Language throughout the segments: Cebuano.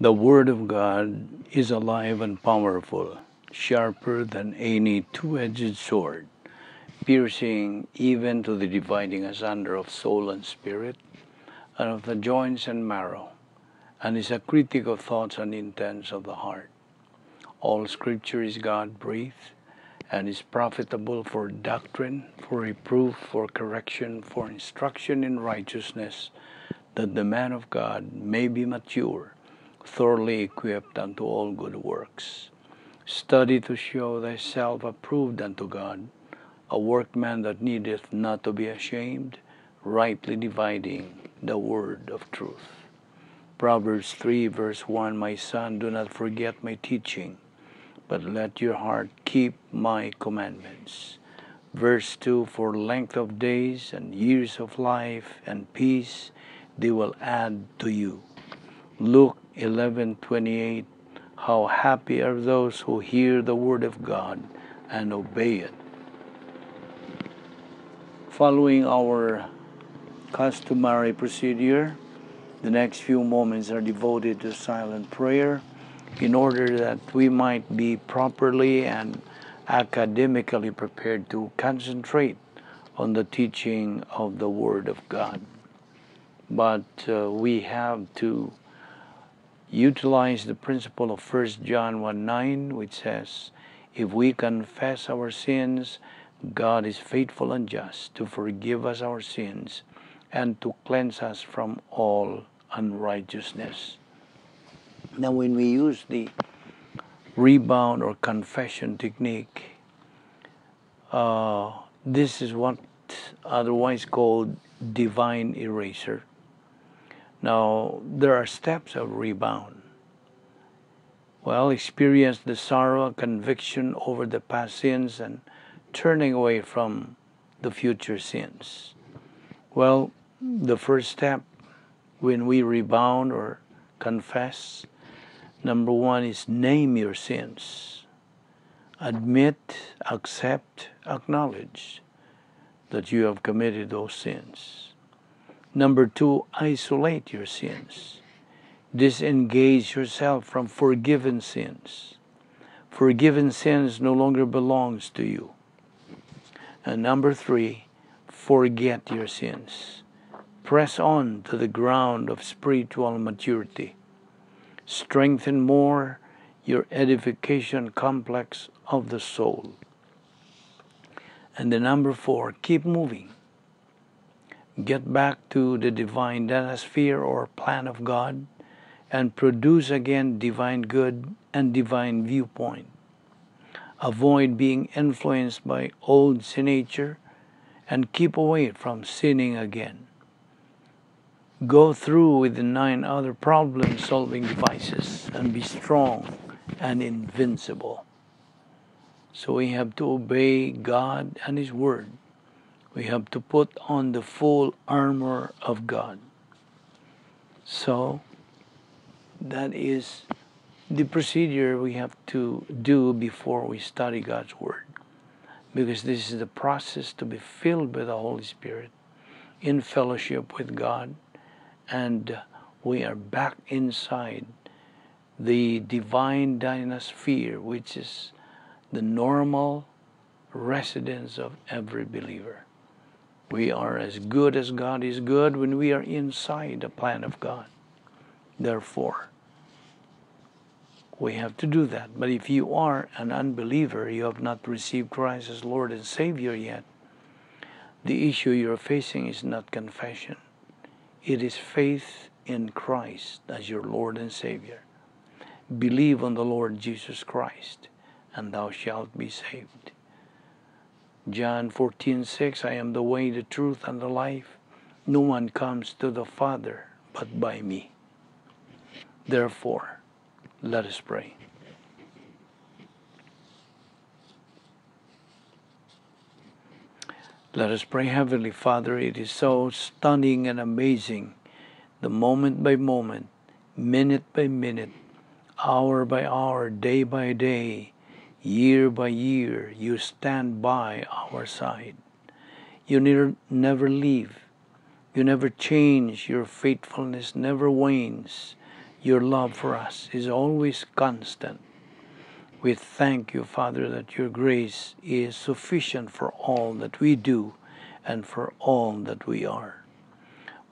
The Word of God is alive and powerful, sharper than any two-edged sword, piercing even to the dividing asunder of soul and spirit, and of the joints and marrow, and is a critic of thoughts and intents of the heart. All Scripture is God-breathed, and is profitable for doctrine, for reproof, for correction, for instruction in righteousness, that the man of God may be mature, thoroughly equipped unto all good works. Study to show thyself approved unto God, a workman that needeth not to be ashamed, rightly dividing the word of truth. Proverbs 3 verse 1, My son, do not forget my teaching, but let your heart keep my commandments. Verse 2, For length of days and years of life and peace they will add to you. Luke 11:28, How happy are those who hear the word of God and obey it. Following our customary procedure, the next few moments are devoted to silent prayer in order that we might be properly and academically prepared to concentrate on the teaching of the Word of God. But we have to utilize the principle of 1 John 1:9, which says, If we confess our sins, God is faithful and just to forgive us our sins and to cleanse us from all unrighteousness. Now, when we use the rebound or confession technique, this is what otherwise called divine eraser. Now, there are steps of rebound. Well, experience the sorrow, conviction over the past sins and turning away from the future sins. Well, the first step when we rebound or confess, number one is name your sins. Admit, accept, acknowledge that you have committed those sins. Number two, isolate your sins. Disengage yourself from forgiven sins. Forgiven sins no longer belongs to you. And number three, forget your sins. Press on to the ground of spiritual maturity. Strengthen more your edification complex of the soul. And the number four, keep moving. Get back to the divine dynasphere or plan of God and produce again divine good and divine viewpoint. Avoid being influenced by old sin nature and keep away from sinning again. Go through with the 9 other problem-solving devices and be strong and invincible. So we have to obey God and His Word. We have to put on the full armor of God. So that is the procedure we have to do before we study God's Word, because this is the process to be filled by the Holy Spirit in fellowship with God, and we are back inside the divine dynasphere, which is the normal residence of every believer. We are as good as God is good when we are inside the plan of God. Therefore, we have to do that. But if you are an unbeliever, you have not received Christ as Lord and Savior yet, the issue you're facing is not confession. It is faith in Christ as your Lord and Savior. Believe on the Lord Jesus Christ, and thou shalt be saved. John 14:6, I am the way, the truth, and the life. No one comes to the Father but by me. Therefore, let us pray. Let us pray. Heavenly Father, it is so stunning and amazing, the moment by moment, minute by minute, hour by hour, day by day, year by year, you stand by our side. You never leave. You never change. Your faithfulness never wanes. Your love for us is always constant. We thank you, Father, that your grace is sufficient for all that we do and for all that we are.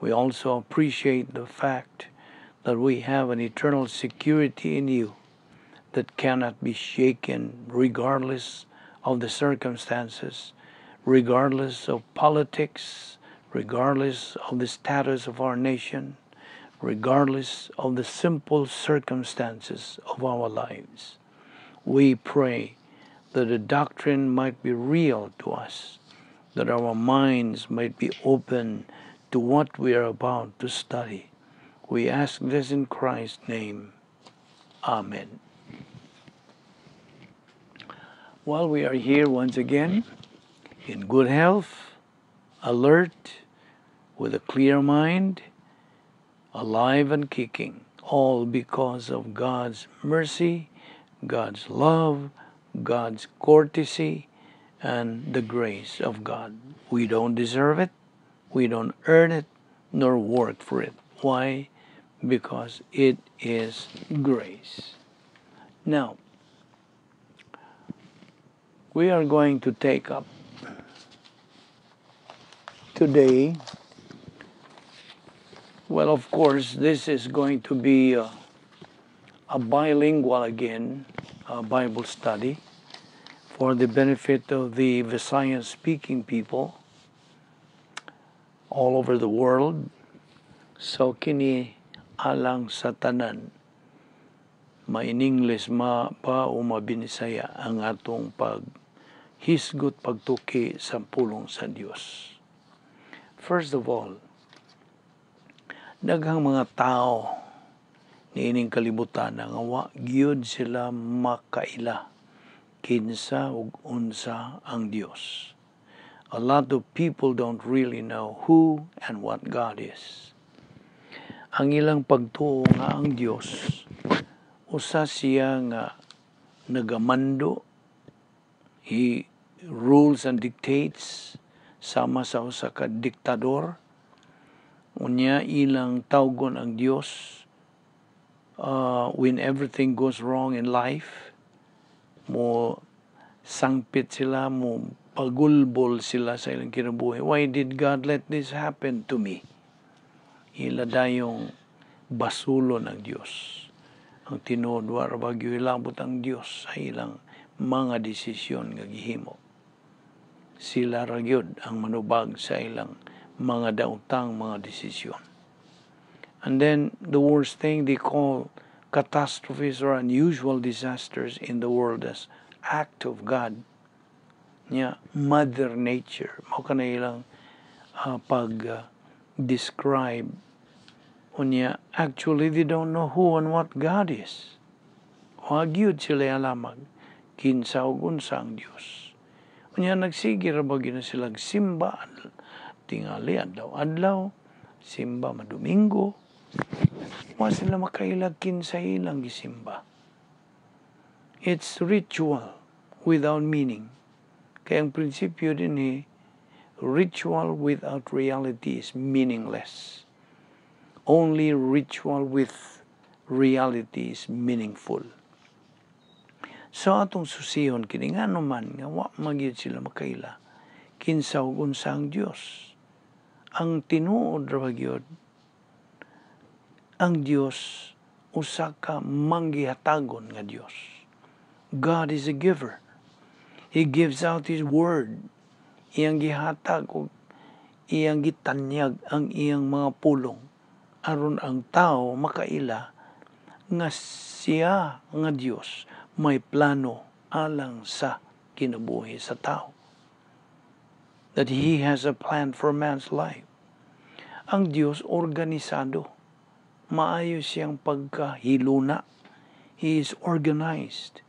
We also appreciate the fact that we have an eternal security in you that cannot be shaken regardless of the circumstances, regardless of politics, regardless of the status of our nation, regardless of the simple circumstances of our lives. We pray that the doctrine might be real to us, that our minds might be open to what we are about to study. We ask this in Christ's name. Amen. Well, we are here once again in good health, alert, with a clear mind, alive and kicking, all because of God's mercy, God's love, God's courtesy, and the grace of God. We don't deserve it, we don't earn it, nor work for it. Why? Because it is grace. Now, we are going to take up today, well, of course, this is going to be a bilingual again, a Bible study for the benefit of the Visayan-speaking people all over the world. So, kini alang sa tanan, ma-in-English ma pa o mabinisaya ang atong paghisgot, pagtuki sa pulong sa Dios. First of all, daghang mga tao niining kalibutan nga wa gyud sila makaila kinsa ug unsa ang Dios. A lot of people don't really know who and what God is. Ang ilang pagtuo nga ang Dios usa siya nga nagamando, He rules and dictates sama sa usa ka diktador. Unya ilang tawgon ang Dios when everything goes wrong in life, mo sangpit sila, mo pagulbol sila sa ilang kinabuhi. "Why did God let this happen to me?" Ila dayong basulon ang Dios. Ang tinuod, wa ra ba gyud ilabot ang Dios sa ilang mga desisyon nga gihimo. Sila ra gyud ang manubag sa ilang mga daotang mga desisyon. And then the worst thing, they call catastrophes or unusual disasters in the world as act of God. Nya, Mother Nature, mao kana ilang pag describe. Unya, actually they don't know who and what God is. Wa gyud sila alamag kinsa ug unsa ang Dios. Unya nagsige ra ba gyud na sila simba tingali adlaw-adlaw, simba madomingo, wa sila makailag kinsa ilang gisimba. It's ritual without meaning. Kaya ang prinsipyo din eh, ritual without reality is meaningless. Only ritual with reality is meaningful. So atong susihon kini, ngano man nga wa magyud sila makaila kinsa ug unsa ang Dios. Ang tinuod ra gyud, ang Dios usa ka manggihatagon nga Dios. God is a giver. He gives out His word. Iyang gihatag ug iyang gitanyag ang iyang mga pulong aron ang tao makaila nga siya nga Dios may plano alang sa kinabuhi sa tao. That He has a plan for man's life. Ang Dios organisado. Maayo siyang pagkahiluna. He is organized.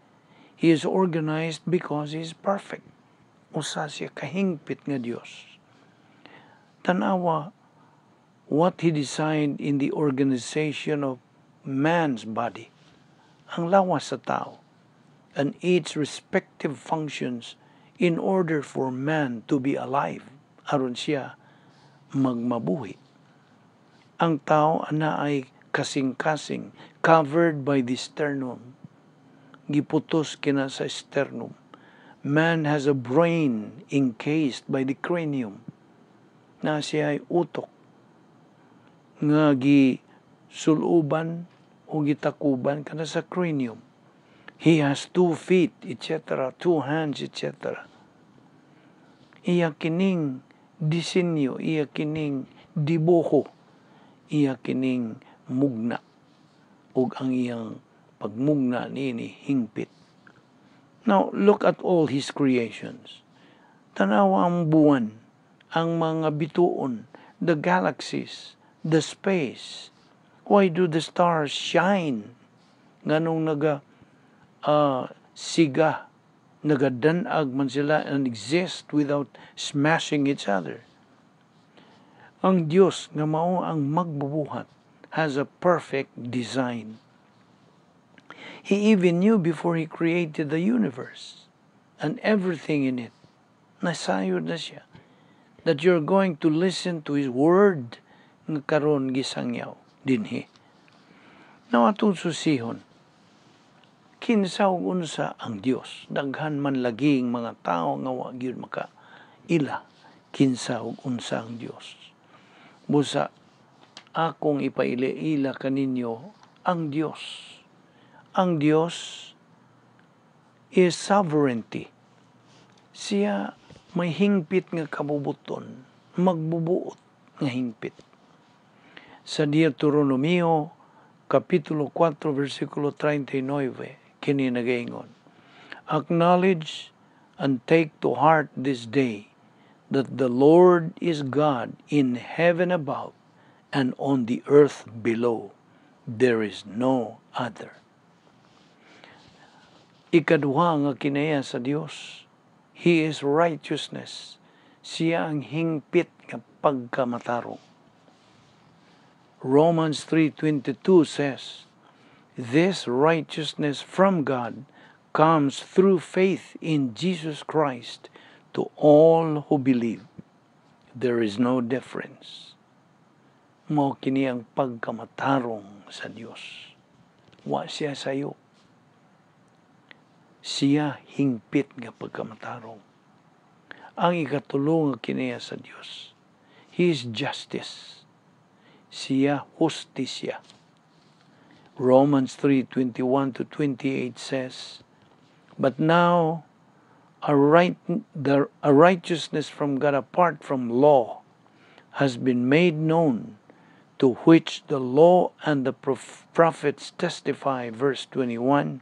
He is organized because He is perfect. Usa siya kahingpit nga Dios. Tanawa what He designed in the organization of man's body, ang lawas sa tao, and its respective functions in order for man to be alive, aron siya magmabuhi. Ang tao ana ay kasing-kasing, covered by the sternum. Giputos kina sa sternum. Man has a brain encased by the cranium. Na siya ay utok nga gisuluban o gitakuban kana sa cranium. He has two feet, etc., two hands, etc. Iya kining disenyo, iya kining dibuho, iya kining mugna, ug ang iyang pagmugna niini hingpit. Now, look at all His creations. Tanawa ang buwan, ang mga bituon, the galaxies, the space. Why do the stars shine? Nganong naga siga, nagadanag man sila and exist without smashing each other? Ang Dios nga mao ang magbubuhat has a perfect design. He even knew before He created the universe and everything in it. Nasayod na siya that you're going to listen to His word nga karon gisangyaw dinhi. Now, atong susihon, kinsa ug unsa ang Dios? Daghan man laging mga tao nga wa gyud maka ila kinsa ug unsa ang Dios. Busa akong ipaila-ila kaninyo ang Dios. Ang Dios is sovereignty. Siya may hingpit nga kabubuton, magbubuot nga hingpit. Sa Deuteronomio Kapitulo 4 versikulo 39 kini nagaingon, "Acknowledge and take to heart this day that the Lord is God in heaven above and on the earth below. There is no other." Ikaduha nga kinaiya sa Dios, He is righteousness. Siya ang hingpit nga pagkamatarong. Romans 3:22 says, "This righteousness from God comes through faith in Jesus Christ to all who believe. There is no difference." Mao kini ang pagkamatarong sa Dios. Wa siya sayo. Siya hingpit nga pagkamatarong. Ang ikatulo nga kinaiya sa Dios, He is justice. Siya hustisya. Romans 3:21 to 28 says, "But now a righteousness from God apart from law has been made known, to which the law and the prophets testify." Verse 21.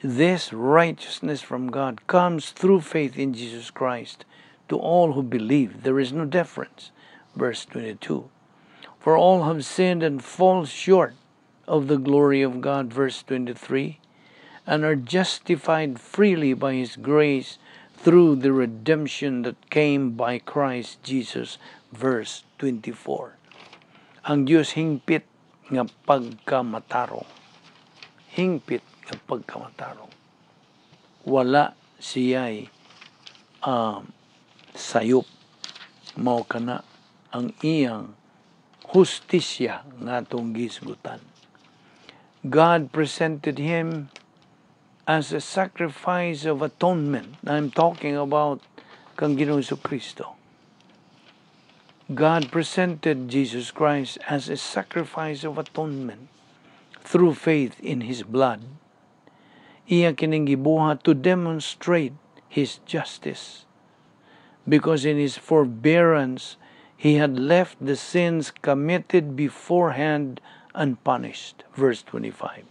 This righteousness from God comes through faith in Jesus Christ to all who believe. There is no difference. Verse 22. For all have sinned and fall short of the glory of God. Verse 23. And are justified freely by His grace through the redemption that came by Christ Jesus. Verse 24. Ang Diyos hingpit nga pagkamatarong. Hingpit nga pagkamatarong. Wala siya'y sayop. Mao kana ang iyang hustisya nga atong gisgutan. God presented Him as a sacrifice of atonement. I'm talking about kang Ginoong Kristo. God presented Jesus Christ as a sacrifice of atonement through faith in His blood. Iya kining gibuhat to demonstrate His justice. Because in His forbearance, He had left the sins committed beforehand unpunished. Verse 25.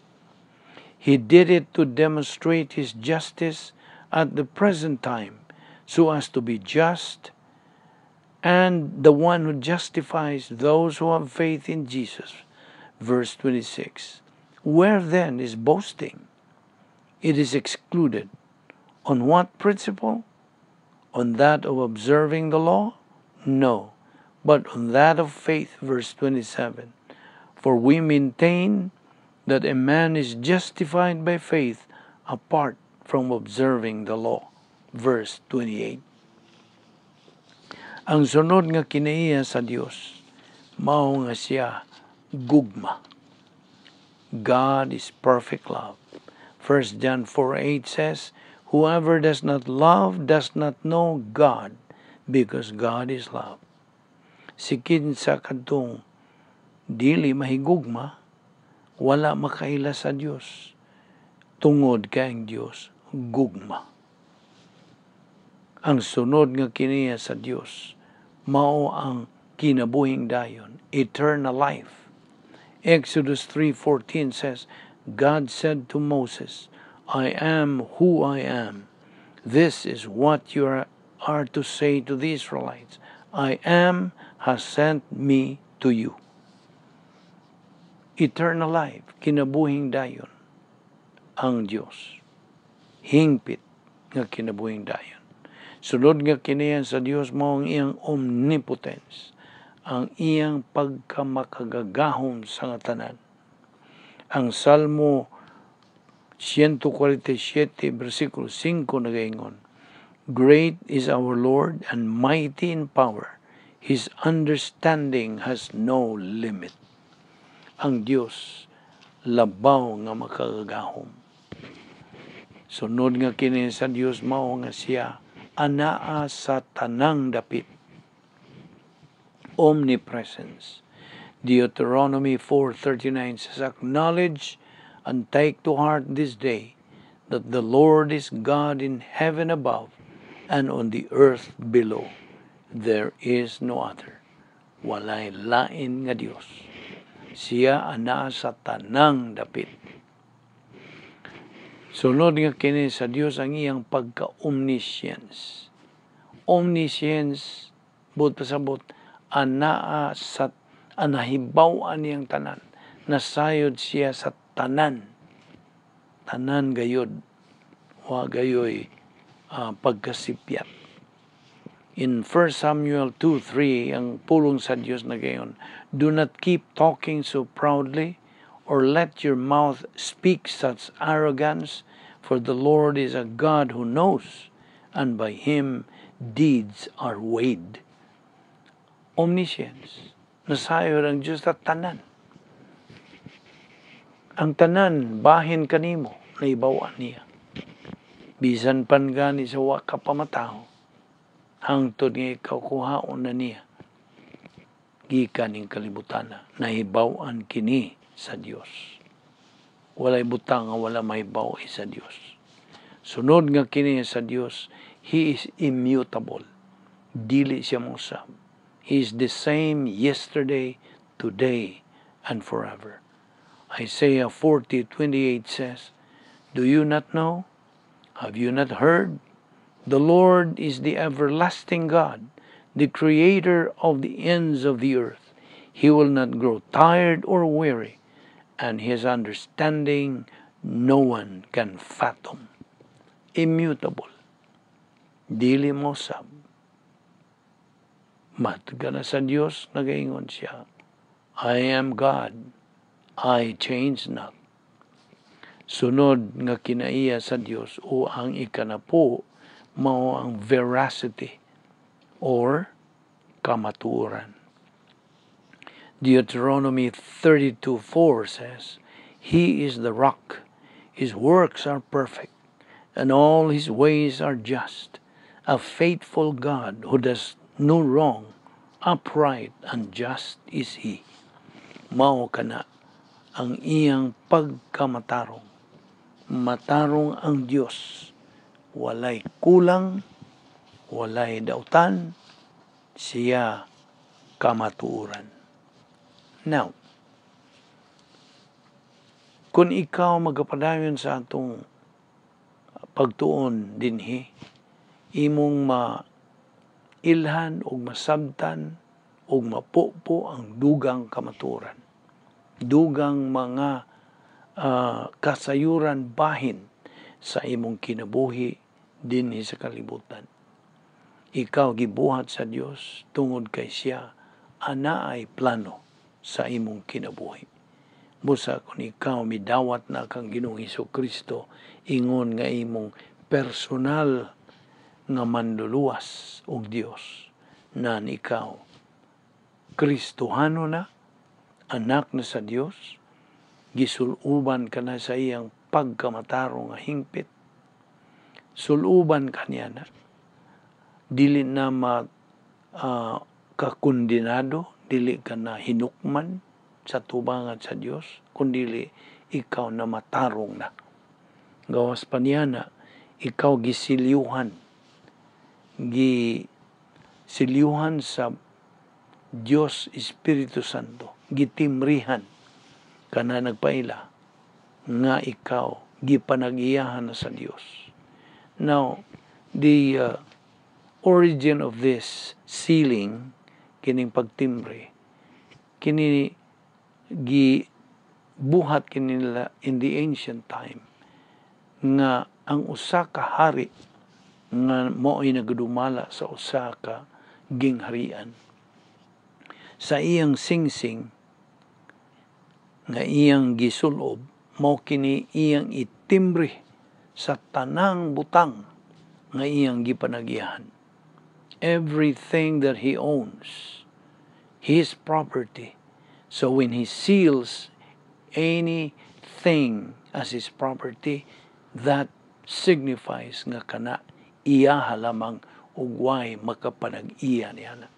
He did it to demonstrate His justice at the present time, so as to be just and the one who justifies those who have faith in Jesus. Verse 26. Where then is boasting? It is excluded. On what principle? On that of observing the law? No, but on that of faith. Verse 27. For we maintain that a man is justified by faith apart from observing the law. Verse 28. Ang sunod nga kinaiya sa Dios, mao nga siya gugma. God is perfect love. 1 John 4:8 says, "Whoever does not love does not know God, because God is love." Si kinsa kadtong dili mahigugma, wala makaila sa Dios, tungod kay ang Dios gugma. Ang sunod nga kinaiya sa Dios mao ang kinabuhing dayon, eternal life. Exodus 3:14 says, "God said to Moses, 'I am who I am. This is what you are to say to the Israelites: I am has sent me to you.'" Eternal life, kinabuhing dayon ang Dios. Hingpit nga kinabuhing dayon. Sunod nga kinaiya sa Dios mao ang iyang omnipotence, ang iyang pagkamakagagahom sa tanan. Ang Salmo 147 versikulo 5 nagaingon, "Great is our Lord and mighty in power. His understanding has no limit." Ang Dios labaw nga makagagahom. Sunod nga kinaiya sa Dios mao nga siya anaa sa tanang dapit. Omnipresence. Deuteronomy 4:39 says, "Acknowledge and take to heart this day that the Lord is God in heaven above and on the earth below. There is no other." Walay lain nga Dios. Siya anaa sa tanang dapit. Sunod nga kinaiya sa Dios ang iyang pagka-omniscience. Omniscience, buot pasabot, anaa sa nahibaw-an niyang tanan. Nasayod siya sa tanan. Tanan gayod. Wa gayoy pagkasipyat. In 1 Samuel 2:3, ang pulong sa Dios nagaingon, "Do not keep talking so proudly or let your mouth speak such arrogance, for the Lord is a God who knows, and by Him deeds are weighed." Omniscience. Nasayod ang Diyos sa tanan. Ang tanan, bahin kanimo, nahibaw-an niya. Bisan pan gani sa wa ka pamatawo, hangtod nga ikaw kuhaon na niya. Gikan ning kalibutan, nahibaw-an kini sa Dios. Walay butang nga wala mahibaw sa Dios. Sunod nga kinaiya sa Dios, He is immutable. Dili siya mosab. He is the same yesterday, today, and forever. Isaiah 40:28 says, "Do you not know? Have you not heard? The Lord is the everlasting God, the creator of the ends of the earth. He will not grow tired or weary, and His understanding no one can fathom." Immutable. Dili mosab. Matag na sa Dios, nagaingon siya, "I am God, I change not." Sunod nga kinaiya sa Dios o ang ikanapo mao ang veracity or kamatuoran. Deuteronomy 32:4 says, "He is the rock, His works are perfect, and all His ways are just. A faithful God who does no wrong, upright and just is He." Mao kana ang iyang pagkamatarong. Matarong ang Dios. Walay kulang, walay dautan, siya kamatuoran. Now, kung ikaw magapadayon sa atong pagtuon dinhi, imong mailhan og masabtan og mapupo ang dugang kamatuoran. Dugang mga kasayuran bahin sa imong kinabuhi dinhi sa kalibutan. Ikaw gibuhat sa Dios tungod kay siya anaay plano sa imong kinabuhi. Busa kung ikaw midawat na kang Ginoong Kristo ingon nga imong personal nga manluluwas og Dios, nan ikaw Kristohano na, Anak na sa Dios, gisuluban ka na sa iyang pagkamatarong nga hingpit. Suluban ka niya na. Dili na ma kakundinado, dili ka na hinukman sa tubangan sa Dios, kundili ikaw na matarong na. Gawas pa niya na, ikaw gisilyuhan. Gisilyuhan sa Dios Espiritu Santo. Gitimrihan ka na nagpaila nga ikaw gipanag-iyahan na sa Dios. Now, the origin of this sealing, kining pagtimbre, kini gi buhat kini nila in the ancient time nga ang usa ka hari nga mao'y nagadumala sa usa ka gingharian, sa iyang singsing nga iyang gisulob, mao kini iyang itimbre sa tanang butang nga iyang gipanagiyahan. Everything that he owns, his property. So when he seals anything as his property, that signifies nga kana iyaha lamang ug way makapanag-iya niya na.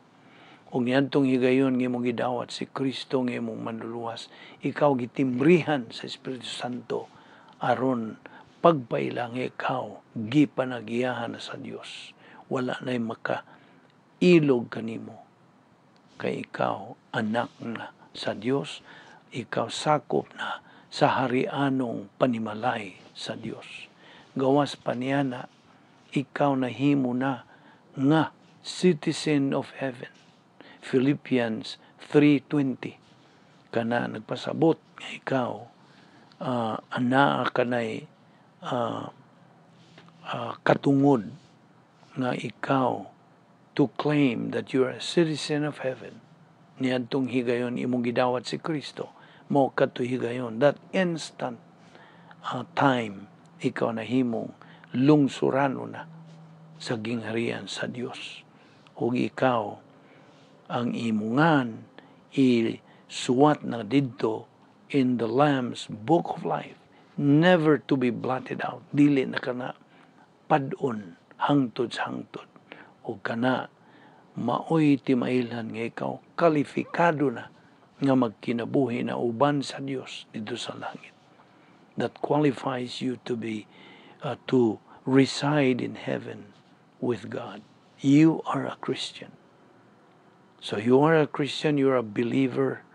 Ug niadtong higayon nga imong gidawat si Kristo nga imong manluluwas, ikaw gitimbrihan sa Espiritu Santo aron pagpaila nga ikaw gipanagiyahan na sa Dios. Wala na'y maka ilog kanimo kay ikaw anak na sa Dios, ikaw sakop na sa harianong panimalay sa Dios. Gawas pa niya na ikaw nahimo na nga citizen of heaven. Philippians 3:20 kana nagpasabot nga ikaw anaa kanay katungod nga ikaw to claim that you are a citizen of heaven. Niadtong higayon imong gidawat si Kristo, mo kadto higayon, that instant time, ikaw nahimong lungsurano na sa gingharian sa Dios ug ikaw ang imungan isuwat na didto in the Lamb's Book of Life, never to be blotted out. Dili na kana pad-on hangtod sa hangtod. Ug kana maoy timailhan nga ikaw kalifikado na nga magkinabuhi na uban sa Dios didto sa langit. That qualifies you to reside in heaven with God. You are a Christian. So you are a Christian, you are a believer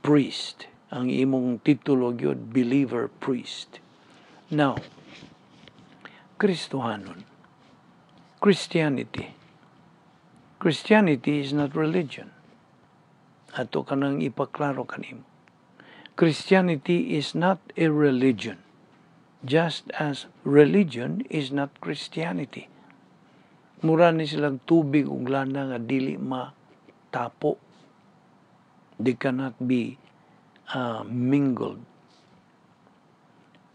priest. Ang imong titulo gyud, believer priest. Now, Kristohanon. Christianity. Christianity is not religion. Ato kanang ipaklaro kanimo. Christianity is not a religion, just as religion is not Christianity. Mura ni silang tubig ug lana nga dili matapo. They cannot be mingled.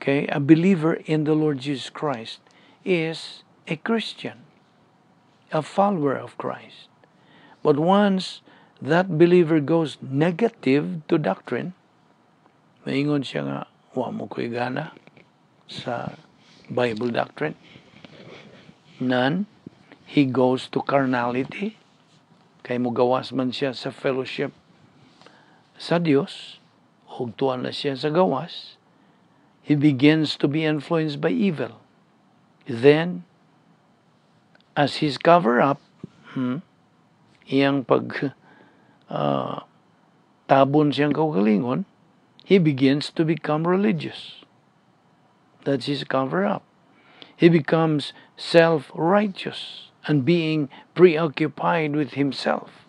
Okay, a believer in the Lord Jesus Christ is a Christian, a follower of Christ. But once that believer goes negative to doctrine, maingon siya nga, "Wa mo ko'y gana sa Bible doctrine." None. He goes to carnality. Kay mugawas man siya sa fellowship sa Dios, ug tuwa na siya sa gawas, he begins to be influenced by evil. Then, as his cover up, iyang pag tabon siyang kaugalingon, he begins to become religious. That's his cover up. He becomes self-righteous and being preoccupied with himself.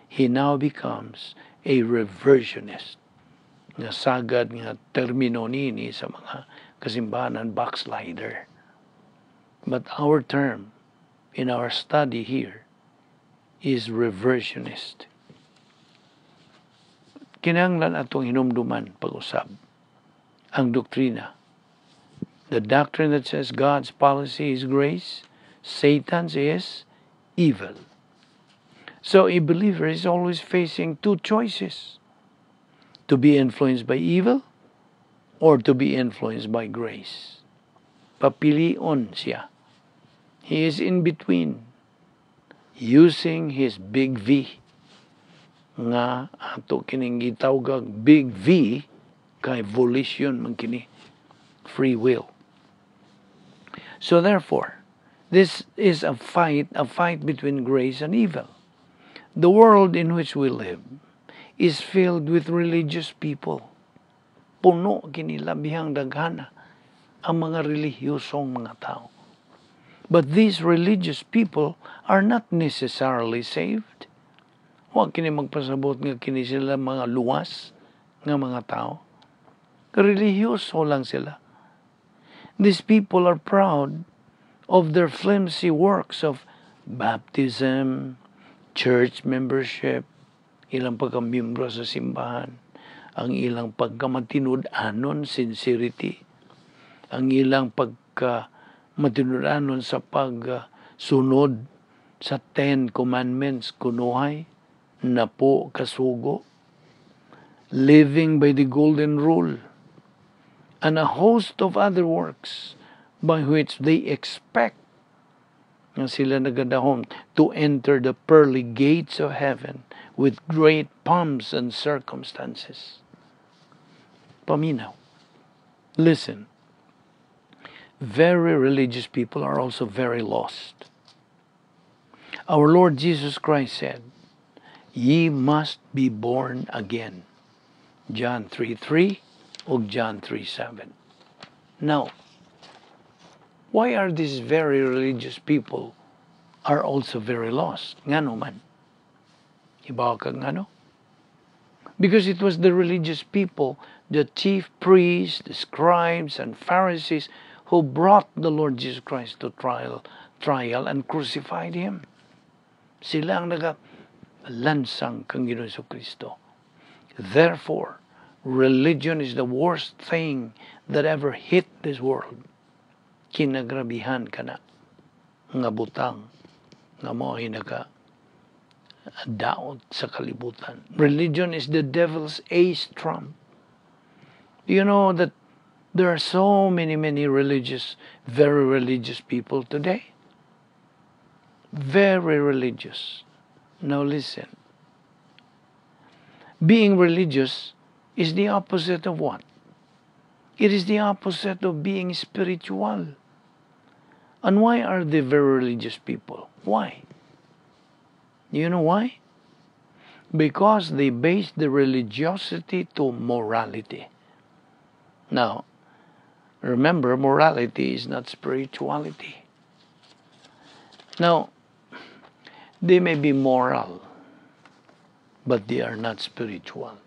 He now becomes a reversionist. Nga sagad nga termino nini sa mga kasimbahanan, backslider. But our term in our study here is reversionist. Kinahanglan atong hinumduman pag-usab ang doktrina. The doctrine that says God's policy is grace, Satan's is evil. So a believer is always facing two choices: to be influenced by evil or to be influenced by grace. Papilion siya. He is in between, using his big V nga ato kining gitawgag big V kay volition man kini, free will. So therefore, this is a fight between grace and evil. The world in which we live is filled with religious people. Puno kini, labihang daghana ang mga relihiyosong mga tao. But these religious people are not necessarily saved. Wa kini magpasabot nga kini sila mga luwas nga mga tao. Relihiyoso lang sila. These people are proud of their flimsy works of baptism, church membership, ilang pagkamiyembro sa simbahan, ang ilang pagkamatinud-anon, sincerity, ang ilang pagkamatinud-anon sa pagsunod sa Ten Commandments, kunuhay, napo kasugo, living by the golden rule, and a host of other works by which they expect nga sila nagadahom to enter the pearly gates of heaven with great pomps and circumstances. Paminaw. Listen. Very religious people are also very lost. Our Lord Jesus Christ said, "Ye must be born again." John 3:3 o John 3:7. Now, why are these very religious people are also very lost? Ngano man? Hibaw ka ngano? Because it was the religious people, the chief priests, the scribes, and Pharisees, who brought the Lord Jesus Christ to trial and crucified him. Sila ang nagalansang kang Ginoong Kristo. Therefore, religion is the worst thing that ever hit this world. Kinagrabihan ka na nga butang nga mo ay naka daot sa kalibutan. Religion is the devil's ace trump. You know that there are so many, many religious, very religious people today? Very religious. Now listen. Being religious is the opposite of what? It is the opposite of being spiritual. And why are they very religious people? Why? You know why? Because they base the religiosity to morality. Now, remember, morality is not spirituality. Now, they may be moral, but they are not spiritual.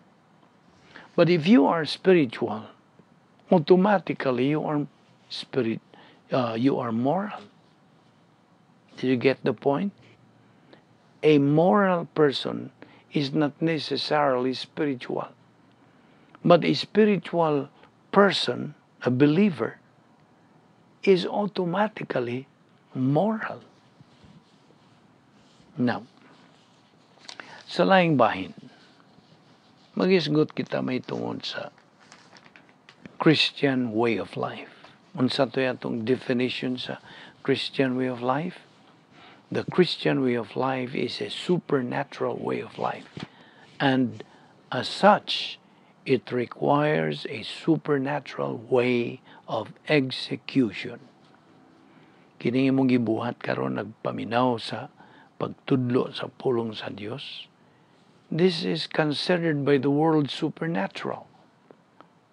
But if you are spiritual, automatically you are spirit, you are moral. Did you get the point? A moral person is not necessarily spiritual. But a spiritual person, a believer, is automatically moral. Now, sa laing bahin, magisgot kita may tungod sa Christian way of life. Unsa to atong definition sa Christian way of life? The Christian way of life is a supernatural way of life. And as such, it requires a supernatural way of execution. Kini imong gibuhat karon, nagpaminaw sa pagtudlo sa pulong sa Dios. This is considered by the world supernatural.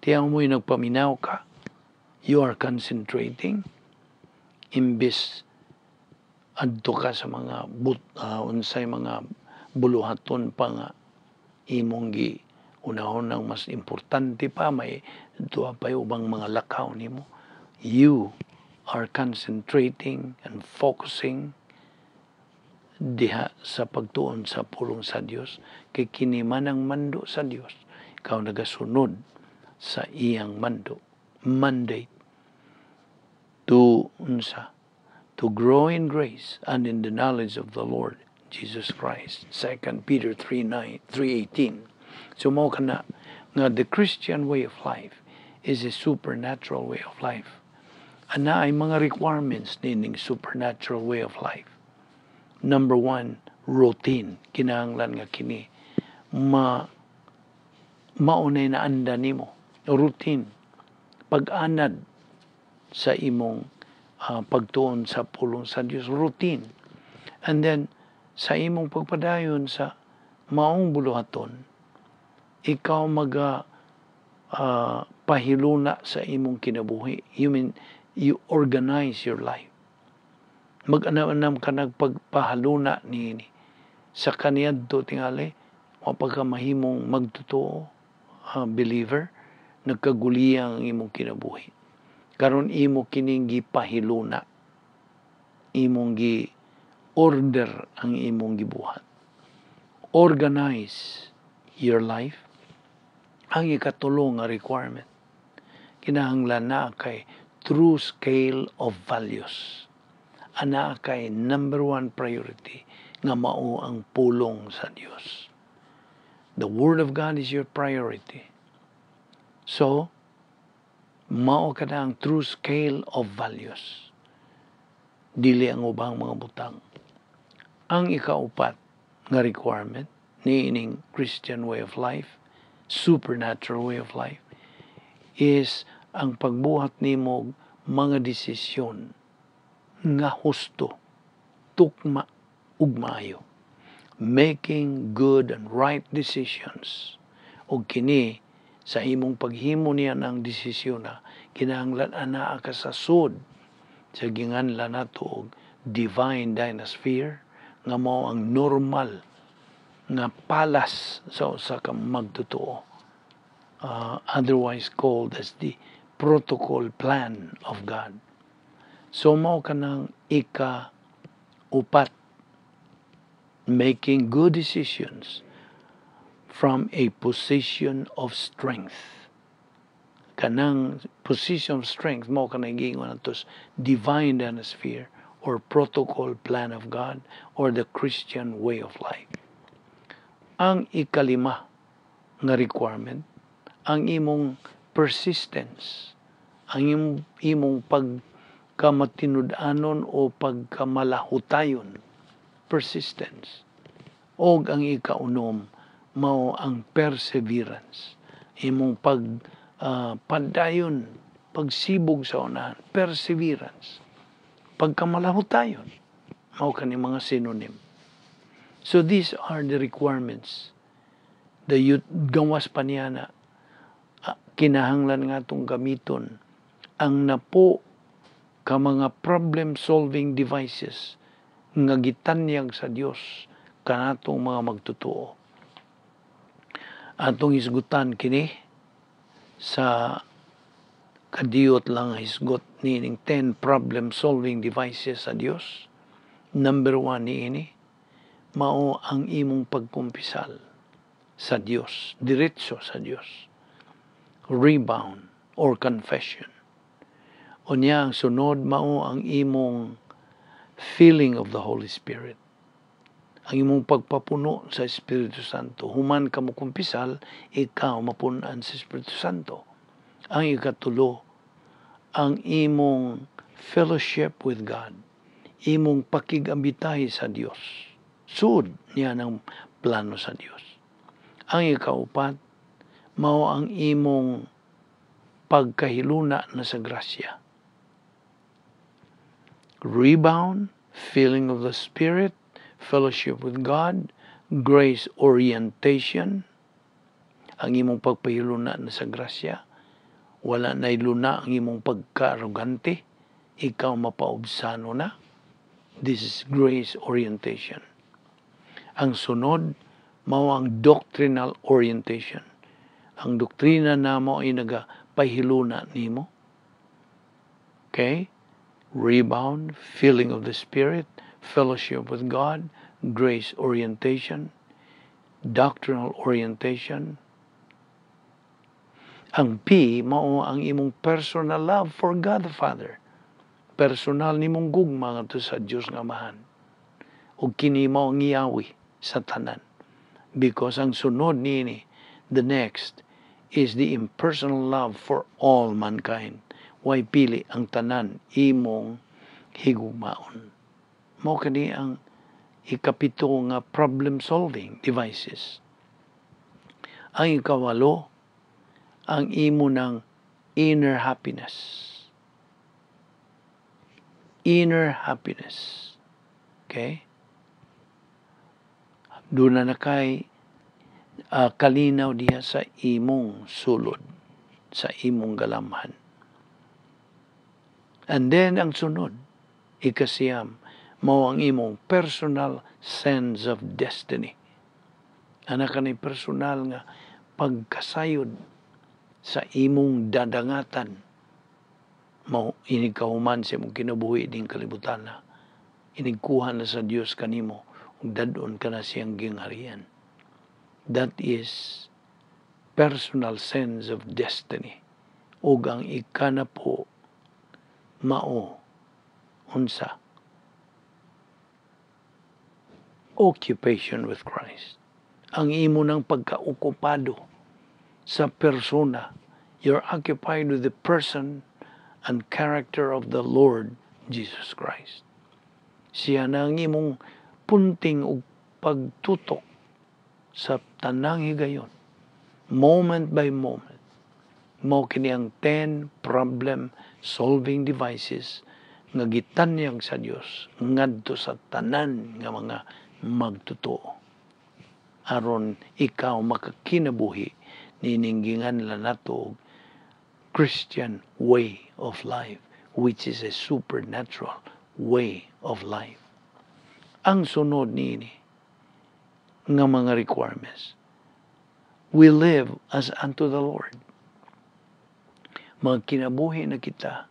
Tiyaw mo yung nagpaminaw ka, you are concentrating, imbis adto ka sa mga unsay mga buluhaton pa nga imong gi unahon ng mas importante pa, may duha pa ubang mga lakaw nimo. You are concentrating and focusing diha sa pagtuon sa pulong sa Dios kay kini man ang mando sa Dios. Ikaw nagasunod sa iyang mando, mandate to unsa? To grow in grace and in the knowledge of the Lord Jesus Christ. 2 Peter 3:9, 3:18. So mao kana nga the Christian way of life is a supernatural way of life. Ana ay mga requirements nining supernatural way of life. Number one, routine. Kinahanglan nga kini maunay na anda nimo. Routine. Pag-anad sa imong pagtuon sa pulong sa Dios, routine. And then sa imong pagpadayon sa maong buluhaton, ikaw maga pahiluna sa imong kinabuhi. You mean, you organize your life. Mag-anam-anam ka nagpagpahaluna ni sa kaniadto tingali wa pa ka mahimong magtotoo believer, nagkaguliyang ang imong kinabuhi. Karon imo kining gipahiluna, imong gi order ang imong gibuhat. Organize your life. Ang ikatulo nga requirement, kinahanglan na kay true scale of values. Ana kay number one priority nga mao ang pulong sa Dios. The Word of God is your priority. So, mao kada ang true scale of values. Dili ang ubang mga butang. Ang ikaupat nga requirement niining Christian way of life, supernatural way of life, is ang pagbuhat nimo mga desisyon nga husto, tukma ug maayo. Making good and right decisions. Ug kini sa imong paghimo niya ng desisyon na kinahanglan anaa ka sa sud sa ginganlan nato og divine dynasphere nga mao ang normal nga palas sa usa ka magtotoo, otherwise called as the protocol plan of God. So mao kanang ika upat, making good decisions from a position of strength. Kanang position of strength mao kanang giingon nato divine dynasphere or protocol plan of God or the Christian way of life. Ang ikalima nga requirement, ang imong persistence, ang imong pagkamatinud-anon o pagkamalahutayon, persistence. Og ang ikaunom, mao ang perseverance, imong pag padayon, pagsibog sa unahan, perseverance, pagkamalahutayon, mao kani mga synonym. So these are the requirements. The youth, gawas pa niya na kinahanglan nga itong gamiton ang napo ka mga problem-solving devices nga gitanyag sa Dios kanatong mga magtotoo. Atong hisgutan kini sa kadiyot lang hisgot niining 10 problem-solving devices sa Dios. Number 1 niini, mao ang imong pagkumpisal sa Dios, diretso sa Dios. Rebound or confession. Unya ang sunod, mao ang imong filling of the Holy Spirit. Ang imong pagpapuno sa Espiritu Santo. Human ka mo kumpisal, ikaw mapunan sa Espiritu Santo. Ang ikatulo, ang imong fellowship with God. Imong pakigambitay sa Dios. Sud niya ng plano sa Dios. Ang ikaupat, mao ang imong pagkahiluna na sa grasya. Rebound, filling of the Spirit, fellowship with God, grace orientation, ang imong pagpahiluna na sa grasya, wala na iluna ang imong pagka-arrogante, ikaw mapaubsano na. This is grace orientation. Ang sunod, mao ang doctrinal orientation. Ang doktrina na mo ay nagapahiluna nimo. Okay? Rebound, filling of the Spirit, fellowship with God, grace orientation, doctrinal orientation. Ang P, mao ang imong personal love for God the Father. Personal nimong gugma ngadto sa Dios nga Amahan. Ug kini mao ang giyawi sa tanan. Because ang sunod niini, the next, is the impersonal love for all mankind. Way pili, ang tanan imong higugmaon. Mao kani ang ikapito nga problem solving devices. Ang ikawalo, ang imo ng inner happiness. Inner happiness. Okay? Doon na kay kalinaw diha sa imong sulod, sa imong galamhan. And then ang sunod, ikasiyam, mao ang imong personal sense of destiny. Ana kani personal nga pagkasayod sa imong dadangatan mao inig kahuman sa imong kinabuhi ding kalibutan na inigkuha na sa Dios kanimo ug dad-on ka na siyang gingharian. That is personal sense of destiny. Ug ang ikanapo mao unsa? Occupation with Christ. Ang imo ng pagkaokupado sa persona. You're occupied with the person and character of the Lord Jesus Christ. Siya na ang imong punting og pagtutok sa tanang higayon, moment by moment. Mao kini ang 10 problem solving devices nga gitanyag sa Dios ngadto sa tanan nga mga magtotoo aron ikaw makakinabuhi nining ginganlan nato og Christian way of life, which is a supernatural way of life. Ang sunod niini nga mga requirements, we live as unto the Lord. Magkinabuhi na kita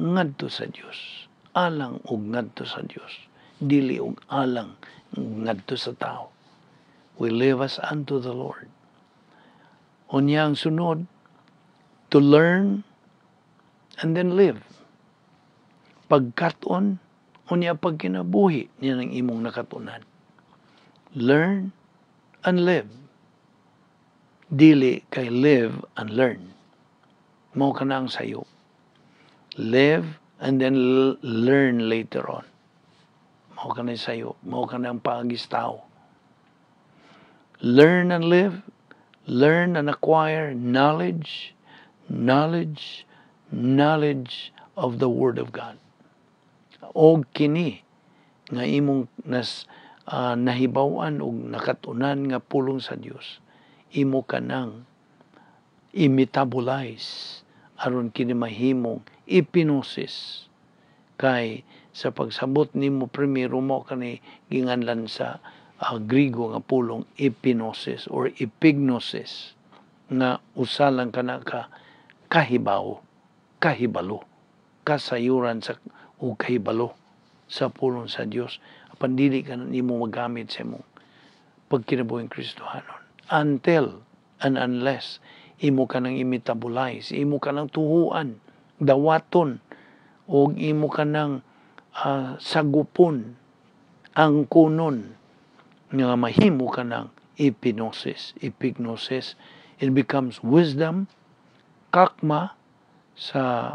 ngadto sa Dios, alang og ngadto sa Dios, dili og alang ngadto sa tao. We live as unto the Lord. Unya ang sunod, to learn and then live. Pagkat-on, unya pagkinabuhi niya ng imong nakatunan. Learn and live. Dili kay live and learn. Mao kana ang sayo. Live and then learn later on. Mao kana sayo. Mao kana ang paagis tao. Learn and live. Learn and acquire knowledge, knowledge, knowledge of the Word of God. Og kini nga imong nas nahibaw-an og nakatunan nga pulong sa Dios, imo kanang i-metabolize aron kini mahimong epignosis, kay sa pagsabot nimo primero mo kani ginganlan sa Grigo nga pulong epignosis or epignosis, nga usa lang kana ka kahibaw, kahibalo, kasayuran sa o kahibalo sa pulong sa Dios, apan dili ka na nimo magamit sa imong pagkinabuhing Kristohanon until and unless imo ka nang i-metabolize, imo ka nang tuhuan, dawaton, o imo ka nang sagupon, angkunon, nga mahimo ka ng epignosis. Epignosis, it becomes wisdom, kakma sa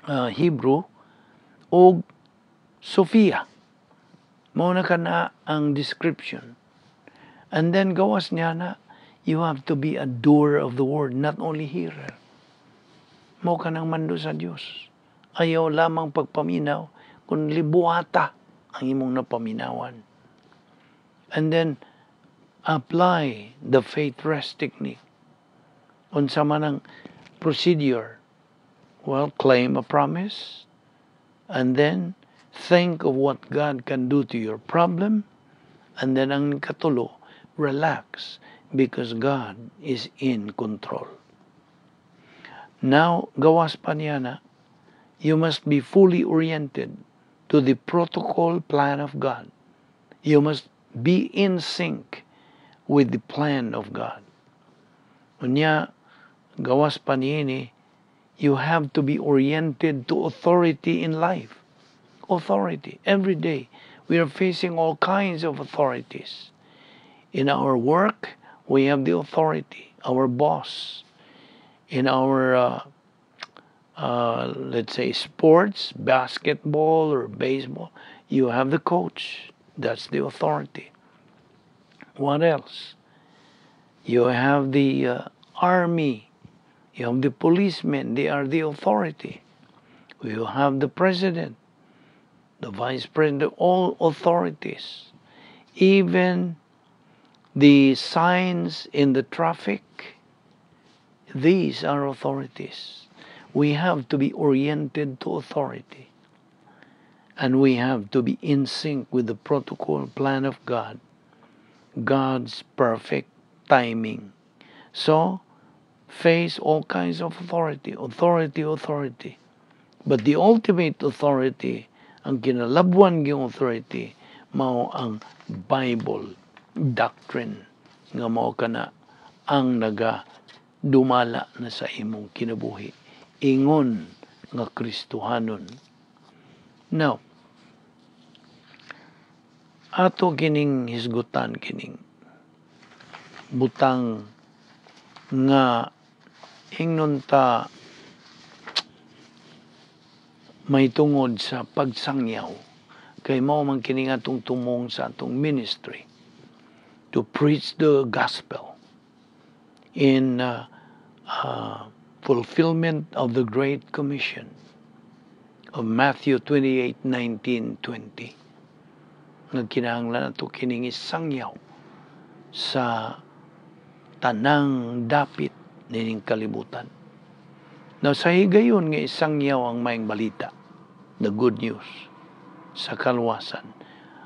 Hebrew, o Sophia. Mao na kana ang description. And then gawas niya na, you have to be a doer of the word, not only hearer. Mao ka nang mando sa Dios. Ayaw lamang pagpaminaw, kung libuhata ang imong napaminawan. And then, apply the faith rest technique. Unsa man ang procedure? Well, claim a promise, and then think of what God can do to your problem, and then ang katulo, relax because God is in control. Now, gawas pa niya na, you must be fully oriented to the protocol plan of God. You must be in sync with the plan of God. Unya, gawas pa niini, you have to be oriented to authority in life. Authority. Every day, We are facing all kinds of authorities. In our work, we have the authority, our boss. In our, let's say, sports, basketball or baseball, you have the coach. That's the authority. What else? You have the army. You have the policemen. They are the authority. You have the president, the vice president, all authorities. Even the signs in the traffic, these are authorities. We have to be oriented to authority. And we have to be in sync with the protocol plan of God, God's perfect timing. So, face all kinds of authority, authority, authority. But the ultimate authority, ang kinalabwan gyung authority, mao ang Bible doctrine nga mao kana ang naga dumala na sa imong kinabuhi ingon nga Kristohanon. Now, ato kining hisgutan kining butang nga ingnon ta may tungod sa pagsangyaw, kay mao man kini atong tumong sa atong ministry, to preach the gospel in fulfillment of the Great Commission of Matthew 28:19-20, nga kinahanglan ato kining isangyaw sa tanang dapit nining kalibutan. Now, sa higayon nga isangyaw ang maayong balita, the good news sa kaluwasan,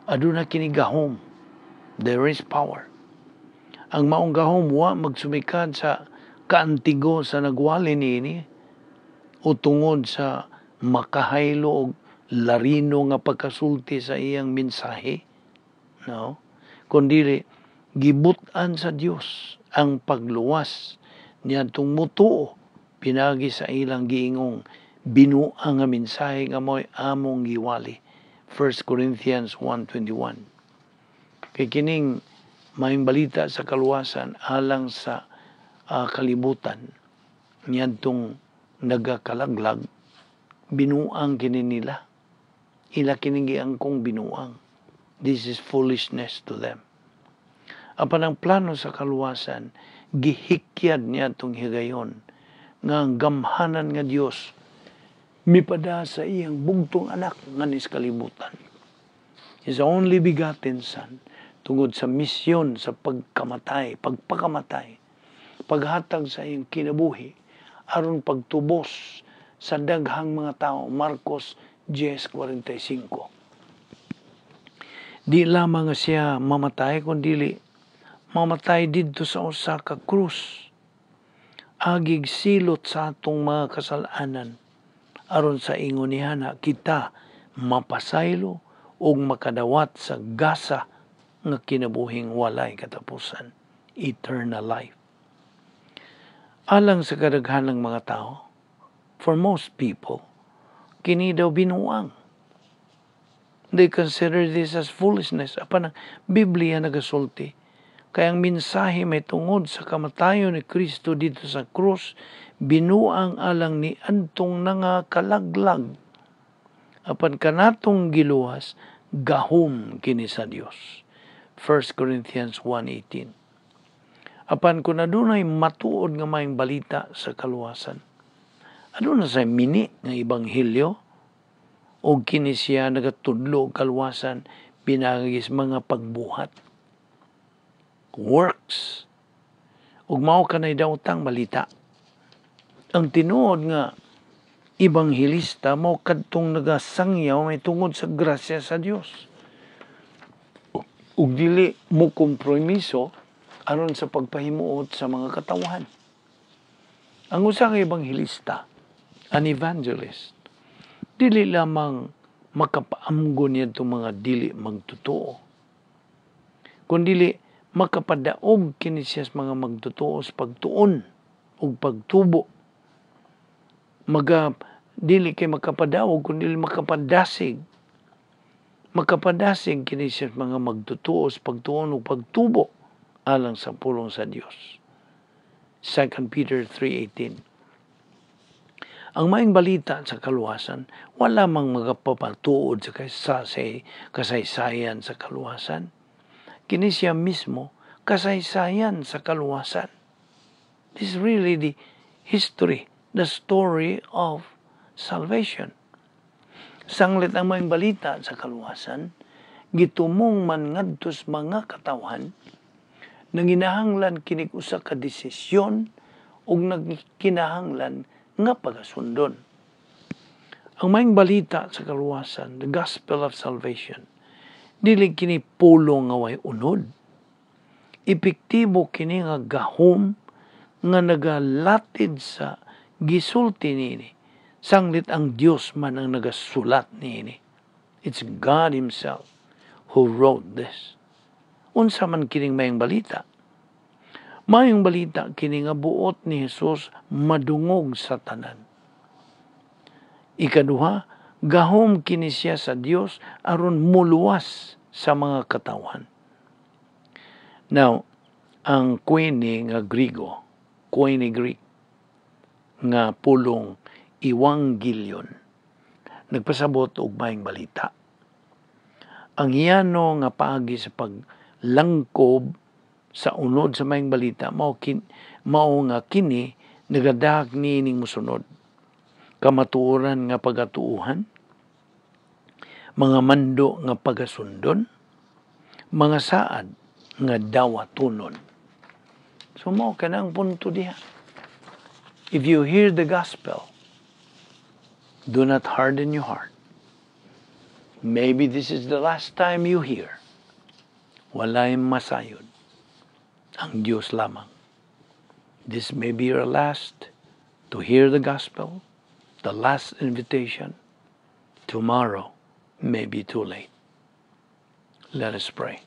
aduna kini gahom. There is power. Ang maong gahom wa magsumikad sa kaantigo sa nagwali niini o tungod sa makahaylo og larino nga pagkasulti sa iyang mensahe. No? Kundili gibut-an sa Dios ang pagluwas niadtong mutuo pinagi sa ilang giingong binuang nga mensahe nga mo'y among giwali. 1 Corinthians 1:21. Kay kining maayong balita sa kaluwasan alang sa kalibutan niadtong nagakalaglag, binuang kini nila. Ila kining giangkong binuang. This is foolishness to them. Apan ang plano sa kaluwasan gihikyad niya itong higayon nga ang gamhanan nga Dios mipada sa iyang bugtong anak nga nis kalibutan. His only begotten Son, tungod sa misyon sa pagkamatay, pagpakamatay, paghatag sa iyang kinabuhi, aron pagtubos sa daghang mga tao. Marcos 10:45. Di lamang nga siya mamatay, kundi mamatay didto sa usa ka krus, agig silot sa atong mga kasalanan, aron sa ingon niya na kita mapasaylo ug makadawat sa gasa nga kinabuhing walay katapusan, eternal life. Alang sa kadaghanang mga tao, for most people, kini daw binuang. They consider this as foolishness. Apan ang Biblia nagasulti, kay ang mensahe may tungod sa kamatayon ni Kristo dito sa krus, binuang alang ni adtong nangakalaglag. Apan kanatong giluwas, gahom kini sa Dios. 1 Corinthians 1:18. Apan kung adunay matuod nga maayong balita sa kaluwasan, aduna say mini nga ebanghelyo, o kini siya nagatudlo og kaluwasan pinagis mga pagbuhat, works, ug mao kanay daotang balita. Ang tinuod nga ebanghelista mao kadtong nagasangyaw may tungod sa grasya sa Dios ug dili mo kompromiso aron sa pagpahimuot sa mga katawhan. Ang usa ka ebanghelista, an evangelist, dili lamang makapaamgo niya itong mga dili magtotoo, kundili makapadaog kini siya sa mga magtotoo sa pagtuon ug pagtubo. Maga dili kay makapadaog, kundi makapadasig, Makapadasig kini sa mga magtutuo sa pagtuon ug pagtubo alang sa pulong sa Dios. 2 Peter 3:18. Ang maayong balita sa kaluwasan, wala mang magapapatuod sa kasaysayan sa kaluwasan. Kini siya mismo kasaysayan sa kaluwasan. This is really the history, the story of salvation. Sanglit ang maayong balita sa kaluwasan, gitumong man ngadto sa mga katawhan, nanginahanglan kinig usa ka desisyon ug nagkinahanglan nga pagasundon. Ang maayong balita sa kaluwasan, the gospel of salvation, dili kini pulong nga way unod. Epektibo kini nga gahom nga nagalatid sa gisulti niini. Sanglit ang Dios man ang nagasulat niini. It's God Himself who wrote this. Unsa man kining maayong balita? Maayong balita kini nga buot ni Jesus madungog sa tanan. Ikaduha, gahom kini siya sa Dios aron muluwas sa mga katawhan. Now, ang Koine nga Grigo, Koine Greek, nga pulong Iwanggilyon, nagpasabot og maayong balita. Ang hiyano nga paagi sa paglangkob sa unod sa maayong balita mao nga kini nagadahak niining mosunod: kamatuoran nga pagatuuhan, mga mando nga pagasundon, mga saad nga dawatonon. So mao kana ang punto diha. If you hear the gospel, do not harden your heart. Maybe this is the last time you hear. Walay masayod. Ang Diyos lamang. This may be your last to hear the gospel, the last invitation. Tomorrow may be too late. Let us pray.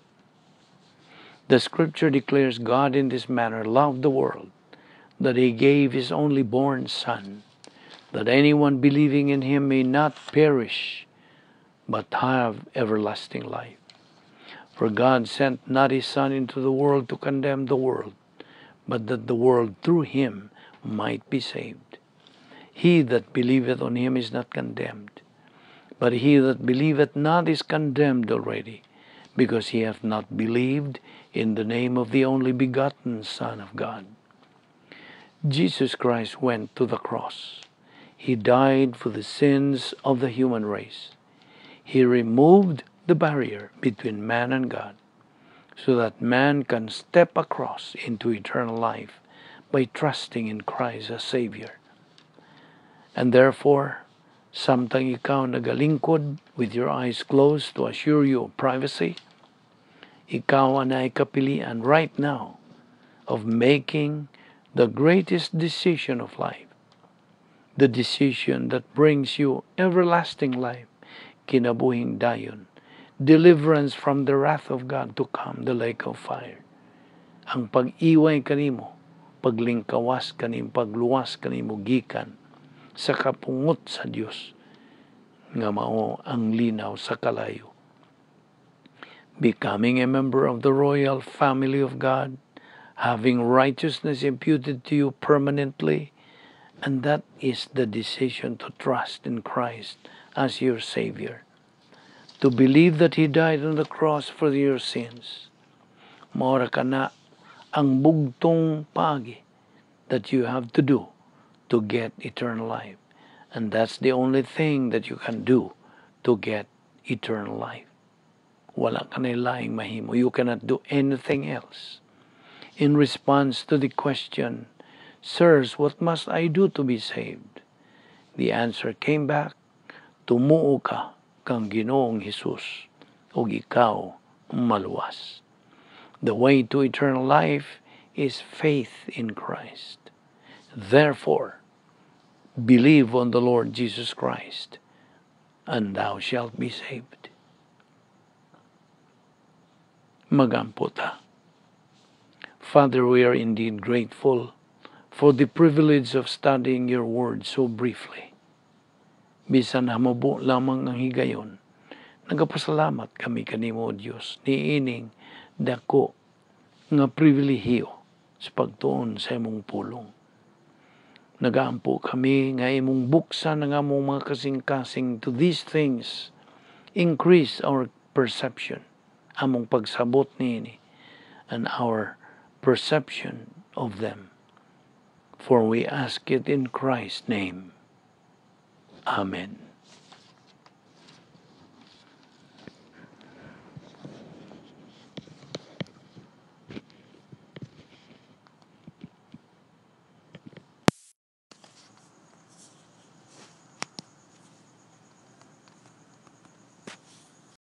The scripture declares God in this manner loved the world, that he gave his only born Son, that anyone believing in him may not perish, but have everlasting life. For God sent not his Son into the world to condemn the world, but that the world through him might be saved. He that believeth on him is not condemned, but he that believeth not is condemned already, because he hath not believed in the name of the only begotten Son of God. Jesus Christ went to the cross. He died for the sins of the human race. He removed the barrier between man and God so that man can step across into eternal life by trusting in Christ as Savior. And therefore, samtang ikaw nagalingkod with your eyes closed to assure you of privacy, ikaw ang kapilian right now of making the greatest decision of life, the decision that brings you everlasting life, kinabuhing dayon, deliverance from the wrath of God to come, the lake of fire. Ang pag-iway kanimo, paglingkawas kanimo, pagluwas kanimo gikan sa kapungot sa Dios nga mao ang linaw sa kalayo. Becoming a member of the royal family of God, having righteousness imputed to you permanently, and that is the decision to trust in Christ as your Savior. To believe that He died on the cross for your sins. Mao ra kana ang bugtong paagi that you have to do to get eternal life. And that's the only thing that you can do to get eternal life. Wala ka na laing mahimo. You cannot do anything else. In response to the question, "Sirs, what must I do to be saved?" The answer came back, "Tumuo ka kang Ginoong Hesus ug ikaw maluwas." The way to eternal life is faith in Christ. Therefore, believe on the Lord Jesus Christ, and thou shalt be saved. Magampo ta. Father, we are indeed grateful for the privilege of studying your word so briefly. Bisan hamubo lamang ang higayon, Nagapasalamat kami kanimo, Dios, niining dako nga pribilehiyo sa pagtuon sa imong pulong. Nagaampo kami nga imong buksan ang among mga kasing-kasing to these things. Increase our perception, among pagsabot niini, and our perception of them. For we ask it in Christ's name. Amen.